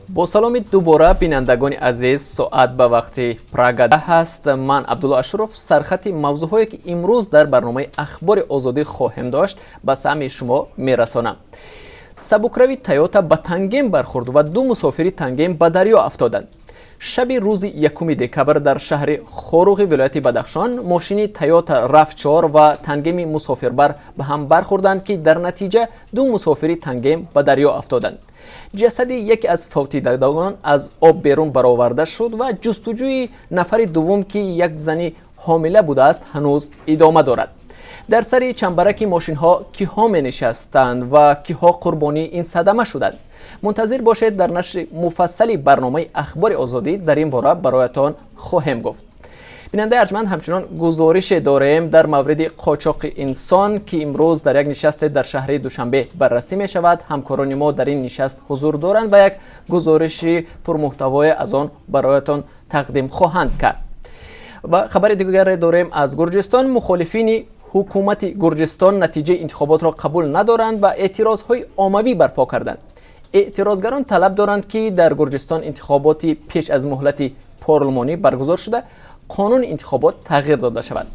Бо саломи дубора, бинандагони азиз. Соат ба вақти Прага 10 аст. Ман Абдулло Ашуров. Сархати мавзӯъҳое, ки имрӯз дар барномаи Ахбори Озодӣ хоҳем дошт, ба самъи шумо мерасонам. Сабукрави Тойота ба тангем бархӯрд ва ду мусофири тангем ба дарё афтоданд. Шаби рӯзи 1 декабр дар шаҳри Хоруғи вилояти Бадахшон мошини Тойота RAV4 ва тангеми мусофирбар ба ҳам бархӯрданд, ки дар натиҷа ду мусофири тангем ба дарё афтоданд. Ҷасади яке аз фавтидагон аз об берун бароварда шуд ва ҷустуҷӯи нафари дуввум, ки як зани ҳомила будааст, ҳанӯз идома дорад. Дар сари чамбараки мошинҳо киҳо менишастанд ва киҳо қурбонии ин садама шуданд? Мунтазир бошед, дар нашри муфассали барномаи Ахбори Озодӣ дар ин бора бароятон хоҳем гуфт. Бинандаи арҷманд, ҳамчунон гузорише дорем дар мавриди қочоқи инсон, ки имрӯз дар як нишасте дар шаҳри Душанбе баррасӣ мешавад. Ҳамкорони мо дар ин нишаст ҳузур доранд ва як гузориши пурмуҳтавое аз он бароятон тақдим хоҳанд кард. Ва хабари дигаре дорем аз Гурҷистон. Мухолифини ҳукумати Гурҷистон натиҷаи интихоботро қабул надоранд ва эътирозҳои оммавӣ барпо карданд. Эътирозгарон талаб доранд, ки дар Гурҷистон интихоботи пеш аз муҳлати парлумонӣ баргузор шуда, қонуни интихобот тағйир дода шавад.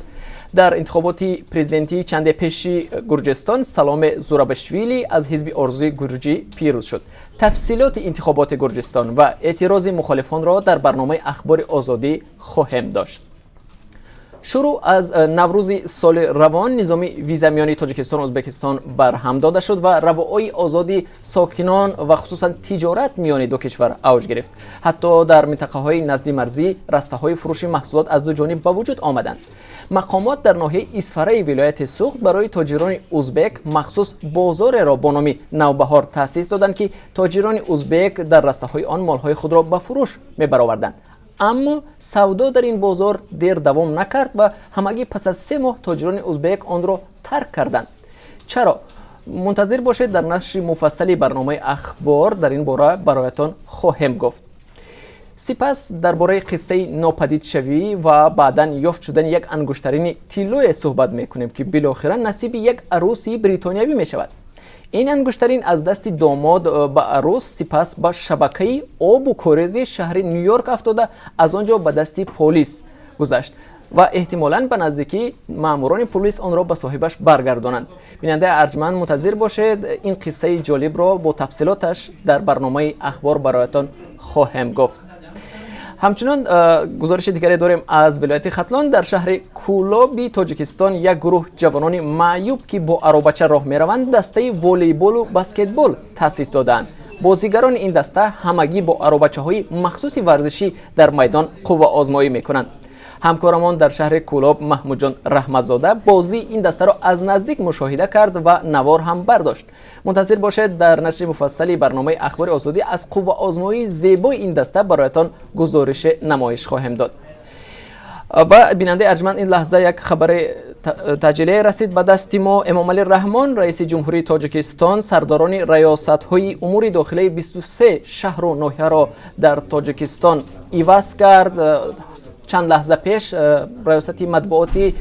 Дар интихоботи президентии чанде пеши Гурҷистон Саломе Зурабишвили аз ҳизби Орзуи Гурҷӣ пирӯз шуд. Тафсилоти интихоботи Гурҷистон ва эътирози мухолифонро дар барномаи Ахбори Озодӣ хоҳем дошт. Шурӯъ аз Наврӯзи соли равон низоми виза миёни Тоҷикистону Ӯзбекистон барҳам дода шуд ва равои озоди сокинон ва хусусан тиҷорат миёни ду кишвар авҷ гирифт. Ҳатто дар минтақаҳои назди марзӣ растаҳои фурӯши маҳсулот аз ду ҷониб ба вуҷуд омаданд. Мақомот дар ноҳияи Исфараи вилояти Суғд барои тоҷирони узбек махсус бозореро бо номи Навбаҳор таъсис доданд, ки тоҷирони узбек дар растаҳои он молҳои худро ба фурӯш мебароварданд. Аммо савдо дар ин бозор дер давом накард ва ҳамагӣ пас аз 3 моҳ тоҷирони узбек онро тарк карданд. Чаро? Мунтазир бошед, дар нашри муфассали барномаи Ахбор дар ин бора бароятон хоҳем гуфт. Сипас дар бораи қиссаи нопадидшавӣ ва баъдан ёфт шудани як ангуштарини тиллое суҳбат мекунем, ки билохира насиби як арӯси бритониявӣ мешавад. Ин ангуштарин аз дасти домод ба арӯс, сипас ба шабакаи обу корези шаҳри Ню-Йорк афтода, аз он ҷо ба дасти полис гузашт ва эҳтимолан ба наздикӣ маъмурони полис онро ба соҳибаш баргардонанд. Бинандаи арҷманд, мунтазир бошед, ин қиссаи ҷолибро бо тафсилоташ дар барномаи Ахбор бароятон хоҳем гуфт. Ҳамчунон гузориши дигаре дорем аз вилояти Хатлон. Дар шаҳри Кӯлоби Тоҷикистон як гурӯҳ ҷавонони маъюб, ки бо аробача роҳ мераванд, дастаи волейболу баскетбол таъсис додаанд. Бозигарони ин даста ҳамагӣ бо аробачаҳои махсуси варзишӣ дар майдон қувваозмоӣ мекунанд. Ҳамкорамон дар шаҳри Кӯлоб Маҳмудҷон Раҳматзода бозии ин дастаро аз наздик мушоҳида кард ва навор ҳам бардошт. Мунтазир бошед, дар нашри муфассали барномаи Ахбори Озодӣ аз қувваозмоии зебои ин даста бароятон гузориши намоиш хоҳем дод. Ва, бинандаи арҷманд, ин лаҳза як хабари таъҷилие расид ба дасти мо. Эмомалӣ Раҳмон, раиси Ҷумҳурии Тоҷикистон, сардорони раёсатҳои умури дохилаи 23 шаҳру ноҳияро дар Тоҷикистон иваз кард. Чанд лаҳза пеш раёсати матбуоти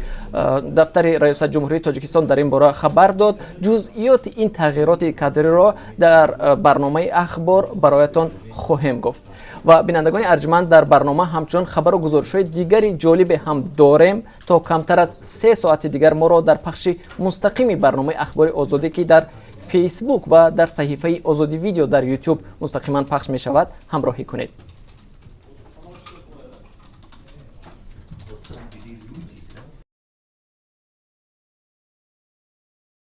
дафтари раёсати Ҷумҳурии Тоҷикистон дар ин бора хабар дод. Ҷузъиёти ин тағйироти кадриро дар барномаи Ахбор бароятон хоҳем гуфт. Ва, бинандагони арҷманд, дар барнома ҳамчунон хабару гузоришҳои дигари ҷолибе ҳам дорем. То камтар аз 3 соати дигар моро дар пахши мустақими барномаи Ахбори Озодӣ, ки дар Фейсбук ва дар саҳифаи Озодӣ Видео дар Ютуб мустақиман пахш мешавад, ҳамроҳӣ кунед.